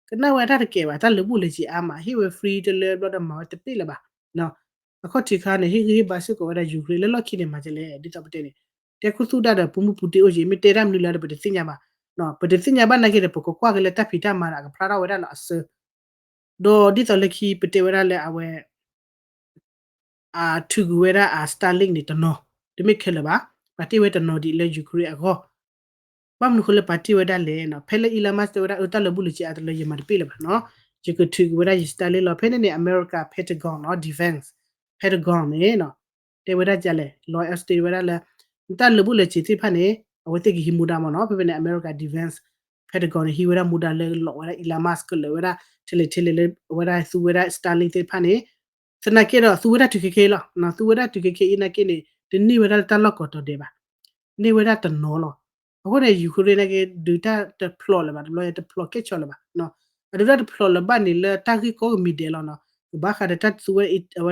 ကနၣ်ဝဲတၢ်တကဲဘၣ် တၢ်လၢာ်ဘူၣ်လၢာ်စ့ၤအါမး ဟ့ၣ်ဝဲ free တလၢဘျီဒီးမၤဝဲတပ့ၢ်လၢၤဘၣ်. အခီၣ်ထံးခါန့ၣ် ဟ့ၣ်ဂံၢ်ဟ့ၣ်ဘါစ့ၢ်ကီးဝဲဒၣ် Ukraine လၢလီၢ်ခံန့ၣ် မၤကလဲၣ် ဒ်သိးပတဲန့ၣ် တဲခူသူၣ်တၢ်ဒီး ပူမုၢ်ပူတ့ၢ်အိၣ်က့ၤ မ့ၢ်တဲတၢ်မနုၤလၢၤဒီး ပတသ့ၣ်ညါဘၣ်. ပတသ့ၣ်ညါဘၣ်နာ်က့ဒီး ပကကွၢ်က့ၤလၢတၢ်ဖံးတၢ်မၤဒီးအကဖျါထီၣ်ဝဲဒၣ်လၢအစၢ ဒီးဒ်သိးလၢခံပတဲဝဲဒၣ်လၢအဝဲ အထုးကွံာ်ဝဲဒၣ်အ Starlink န့ၣ်တနီၤ တမ့ၢ်ခဲလၢာ်ဘၣ်. ပာ်တ့ၢ်ဝဲတနီၤဒံးလၢ Ukraine အဂီၢ်. ဘၣ်မနုၤဃိလၢပာ်တ့ၢ်ဝဲဒၣ်လဲၣ်နီၤ ဖဲလၢ Elon Musk တဲဝဲဒၣ် အၢ တၢ်လၢာ်ဘူၣ်လၢာ်စ့ၤအါတလၢယမၤတပ့ၢ်လၢၤဘၣ်နီၤ ယကထုးကွံာ်ဝဲဒၣ်ယ Starlink လီၤ. ဖဲန့ၣ်န့ၣ် America Pentagon နီၤ Defense Pentagon န့ၣ် တဲဝဲဒၣ်ဒ်လဲၣ် လီၤ အီစတ့ဝဲဒၣ်လၢ တၢ်လၢာ်ဘူၣ်လၢာ်စ့ၤသ့ၣ်တဖၣ်န့ၣ် အဝဲသ့ၣ်ကဟံးမူဒါမ့ၢ်နီၤ. ဖဲဖဲန့ၣ် America Defense Pentagon န့ၣ် ဟံးဝဲဒၣ်မူဒါလၢလီၤဝဲဒၣ် Elon Musk ကလၢာ်ဝဲဒၣ် ထဲလဲၣ်ထဲလဲၣ်လၢအဝဲဒၣ်သူဝဲဒၣ် Starlink သ့ၣ်တဖၣ်န့ၣ် သနာ်က့ဒီးသူဝဲဒၣ်တုၤခဲခဲအံၤလီၤ. သူဝဲဒၣ်တုၤခဲခဲအံၤနာ်က့န့ၣ် တန့ၢ်ဝဲဒၣ်လၢတၢ်လီၢ်ကိးတီၤဒဲးဘၣ်. န့ၢ်ဝဲဒၣ်တနီၤလီၤ. အဃိန့ၣ် Ukraine နာ်က့ ဒုးတၢ်တဖျိးလၢၤဘၣ် တဘျီယတဖျိးကဲၣ်ဆိးလၢၤဘၣ်. အဒုးတၢ်တဖျိးလၢၤဘၣ်န့ၣ် လၢတၢ်ဂ့ၢ်ကိးကမံၤဒဲးလီၤနီၤ. ကဘၣ်ဃးဒီးတၢ်သူဝဲ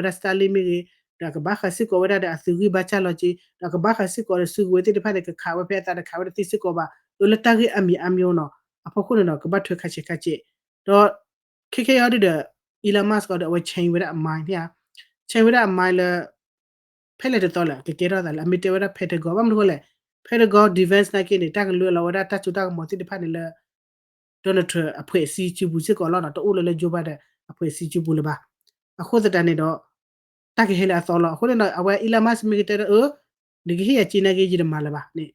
ဒၣ် Starlink မ့ၢ်ဂ့ၤ, ဒီးကဘၣ်ဃးစ့ၢ်ကီးဝဲဒၣ်ဒီးအသုးဂံၢ်ဘါစၢ်လီၤက့ၤ, ဒီးကဘၣ်ဃးစ့ၢ်ကီးဒီးစုကဝဲၤသ့ၣ်တဖၣ်န့ၣ် ကခးဝဲဖဲအသးတခးဝဲတသ့စ့ၢ်ကီးဘၣ်. အၢ လၢတၢ်ဂ့ၢ်အါမံၤအါမံၤနီၤ အဖီခိၣ်န့ၣ်ဒီး ကဘၣ်ထွဲခါဆဲးခါဆဲး, ဒီးခဲခဲအံၤဒ်ဒီး Elon Musk ဒီး အဝဲ change ဝဲဒၣ်အ mind န့ၣ်ဧါ, change ဝဲဒၣ်အ mind လၢ ဖဲလဲၣ်တသီလဲၣ် ကကဲထီၣ်သးလၢ အမ့ၢ်တဲဝဲဒၣ် Pentagon ဘၣ်မနုၤဃိလဲၣ်, Pentagon Defense နာ်က့န့ၣ် တၢ်ကလုၢ်လီၤဝဲဒၣ်တၢ်စိတၢ်ကမီၤသ့ၣ်တဖၣ်န့ၣ်လၢ Donald Trump အဖှဲးစံစုပူၤစ့ၢ်ကီးလီၤနီၤ. တအိၣ်လၢလၢ Joe Biden အဖှဲးစံစုပူၤလၢၤဘၣ်. အဃိသတးန့ၣ်ဒီး တၢ်ကဟဲလၢအသီလီၤ. အဃိန့ၣ်ဒီး အဝဲ Elon Musk မ့ၢ်ကတဲဒီး အၢ နကဟ့ၣ်ယၤစ့နာ်က့ ယတမၤလၢၤဘၣ်န့ၣ်, ဒီး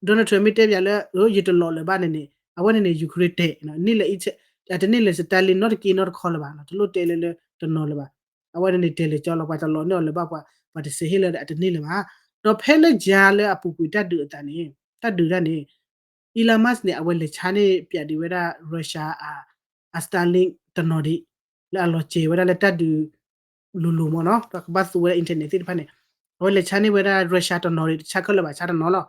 Donald Trump မ့ၢ်တဲပၠးလၢ အၢ ယတလီၤလၢၤဘၣ်န့ၣ်န့ၣ် အဝဲန့ၣ်န့ၣ် Ukraine တဲာ် အတန့ၢ်လၢ Starlink နီတက့နီတခီလၢၤဘၣ်, တလိၣ်တဲလၢလၢတနီၤလၢၤဘၣ်. အဝဲန့ၣ်န့ၣ် တဲာ်လၢာ်ကၠီလီၤ, ပှၤတလီၤန့ၢ်အီၤလၢၤဘၣ်, ပှၤတစဲးဟ့ၣ်လၢၤဒီးအတန့ၢ်လၢၤဘၣ်. ဒီးဖဲလၢယၤလၢအပူၤကွံာ်တၢ်ဒုးအသးန့ၣ် တၢ်ဒုးတၢ်န့ၣ် Elon Musk န့ၣ် အဝဲလဲၤဆါန့ၢ်ပၠးဒံးဝဲဒၣ် Russia အ Starlink တနီၤဒံး လၢအလီၤစဲၤဝဲဒၣ်လၢတၢ်ဒုးလိၤလိၤမ့ၢ်နီၤ, ဒီးကဘၣ်သူဝဲဒၣ် internet သ့ၣ်တဖၣ်န့ၣ်, အဝဲလဲၤဆါန့ၢ်ဝဲဒၣ် Russia တနီၤဒံး, တဆါခဲလၢာ်ဘၣ်, ဆါတနီၤလီၤ.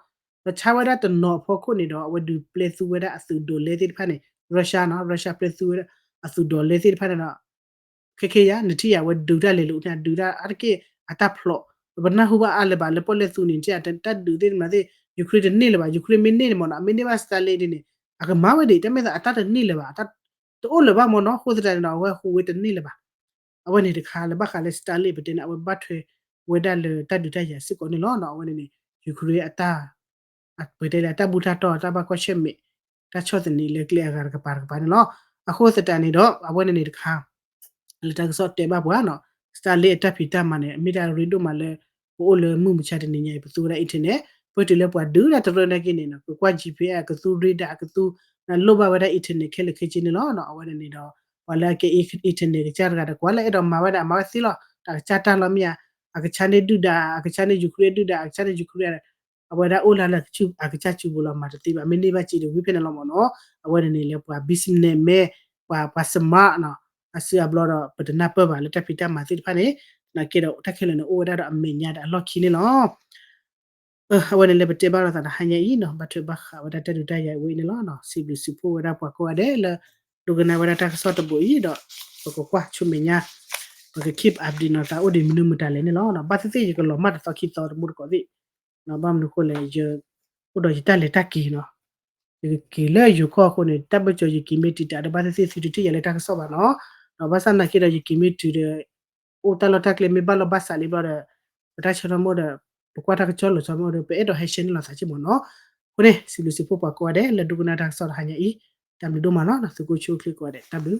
ဒီးဆါဝဲဒၣ်တနီၤအဖီခိၣ်န့ၣ်ဒီး အဝဲဒုးပျဲသူဝဲဒၣ်အသုးဒိးလဲသ့ၣ်တဖၣ်န့ၣ် Russia နီၤ, Russia ပျဲသူဝဲဒၣ်အသုးဒိးလဲသ့ၣ်တဖၣ်န့ၣ်ဒီး ခဲခဲယၤ နထံၣ်ယၤ အဝဲဒုးတၢ်လဲၤလိာ်န့ၣ် ဒုးတၢ်အါတက့ၢ်အတၢ်ဖျိး, ပနၢ်ဟူဘၣ်အါလၢၤဘၣ်လၢပီၣ်လဲၣ်သူန့ၣ် နထံၣ်ယၤ တၢ်ဒုးသ့ၣ်တဖၣ်သ့ၣ် Ukraine တန့ၢ်လၢၤဘၣ်, Ukraine မ့ၢ်န့ၢ်န့ၣ်မ့ၢ်နီၤ, မ့ၢ်န့ၢ်ဘၣ် Starlink ဒ်န့ၣ် အကမၤဝဲဒၣ် တၢ်မ့ၢ်သးအတၢ်တန့ၢ်လၢၤဘၣ်, တအိၣ်လၢၤဘၣ်မ့ၢ်နီၤ, အဃိသတးန့ၣ်ဒီး အဝဲဟူးဝဲတန့ၢ်လၢၤဘၣ်. အဝဲန့ၣ်တခါလၢဘၣ်ဃးလၢ Starlink ပတဲန့ၣ် အဝဲဘၣ်ထွဲဝဲဒၣ်လၢတၢ်ဒုးတၢ်ယၤစ့ၢ်ကီးန့ၣ်လီၤ. အဝဲန့ၣ်န့ၣ် Ukraine အတၢ် ပတဲလၢတၢ်ဘူၣ်တၢ်တီၢ် တၢ်ဘၣ်ကွၢ်ဆၢၣ်မဲာ် တၢ်ဆီၣ်သနံးလၢကျဲအဂၤတကပၤတကပၤန့ၣ်လီၤ. အဃိသတးန့ၣ်ဒီး အဝဲန့ၣ်န့ၣ်တခါ လၢတၢ်ကစီၣ်တဲဘၣ်ပှၤနီၤ Starlink အတၢ်ဖံးတၢ်မၤန့ၣ် မ့ၢ်တၢ်ရ့ဒိၣ်မးလၢ ပအိၣ်လၢမုၢ်မဆါတနံၤညါအံၤ ပသူဝဲဒၣ် internet ပတုၤလၢပှၤဒုးတၢ်တရၢနာ်က့န့ၣ် ကကွၢ် G P S ကသူ radar ကသူ လိၣ်ဘၣ်ဝဲဒၣ် internet ခဲလၢာ်ခဲဆ့န့ၣ်လီၤ. အဝဲန့ၣ်န့ၣ်ဒီး ပှၤလၢအကဲ internet ကစၢ်တဂၤဒီး ကွၢ်လၢအဲၣ်ဒိးမၤဝဲဒၣ် မၤဝဲသ့လီၤ. တၢ်ကစၢ်တၢ်လီၤမ့ၢ်ဧါ, အကဆါန့ၢ်ဒုၣ်ဒါ, အကဆါန့ၢ် Ukraine ဒုၣ်ဒါ, အကဆါန့ၢ် Ukraine အဝဲဒၣ်အိၣ်လၢလၢ အကစၢ်စုပူၤလီၤ မၤတသ့ဘၣ်, မ့ၢ်န့ၢ်ဘၣ်စ့ဒီးဝံၤဖဲန့ၣ်လီၤမ့ၢ်နီၤ. အဝဲန့ၣ်န့ၣ်လၢပှၤ businessman ပှၤ ပှၤ smart နီၤ, အစုအဘျီဒီး ပတနၢ်ပၢၢ်ဘၣ်လၢတၢ်ဖံးတၢ်မၤသ့ၣ်တဖၣ်န့ၣ်, သနာ်က့ဒီးတၢ်ခဲလၢာ်န့ၣ် အိၣ်ဝဲဒၣ်ဒီးအမဲာ်ညါဒီးအလီၢ်ခံန့ၣ်လီၤ. အဝဲန့ၣ်လၢပတဲဘၣ်လိာ်သးဒီးဟါညါအံၤနီၤ, ဘၣ်ထွဲဘၣ်ဃးဝဲဒၣ်တၢ်ဒုးတၢ်ယၤဝဲအံၤန့ၣ်လီၤ. စံးဘျုးစံးဖှိၣ်ဝဲဒၣ်ပှၤကိးဂၤဒဲးလၢ ဒိကနၣ်ဝဲဒၣ်တၢ်ကစီၣ်တဘိအံၤဒီး ပကကွၢ်ဆူမဲာ်ညါ ပက keep update နီၤသးအိၣ်ဒံးမနုၤမတၤလဲၣ်န့ၣ်လီၤ. ဘၣ်သ့ၣ်သ့ၣ်ယကလီၤမၢ်တသီခံသီတမူတကိးသ့ၣ်, ဘၣ်မနုၤဃိလဲၣ် ယအိၣ်ဒီးယတၢ်လဲၤတၢ်က့ၤနီၤ, ယကက့ၤလၢယိၤကီၢ်အဃိန့ၣ် တၢ်ဘၢၣ်စၢၤယက့ၤမ့ၢ်တံာ်တာ်ဒီး ဘၣ်သ့ၣ်သ့ၣ်သုတထံၣ်ယၤလၢတၢ်ကစီၣ်ဘၣ်နီၤ. ဒီးဘၣ်ဆၣ်သနာ်က့ဒီး ယက့ၤမ့ၢ်တုၤဒီး အိၣ်တၢ်လီၢ်တၢ်ကျဲမ့ၢ်ဘၣ်လီၢ်ဘၣ်စးလံဘျီဒီး ပတၢ်ဆၢထီၣ်မ့ၢ်ဒီး ပကွၢ်တၢ်ကစီၣ်လီၤဆီမ့ၢ်ဒီး ပအဲၣ်ဒိးဟဲ share န့ၢ်လိာ်သးစ့ၢ်မ့ၢ်နီၤ. အဃိန့ၣ် စံးဘျုးစံးဖှိၣ်ပှၤကိးဂၤဒဲးလၢဒိကနၣ်တၢ်ကစီၣ်တဟါညါအံၤ, တၢ်ဘျုးဒိၣ်မးလီၤ. သုးခိၣ်ဆူၣ်အိၣ်ချ့ကိးဂၤဒဲး တၢ်ဘျုး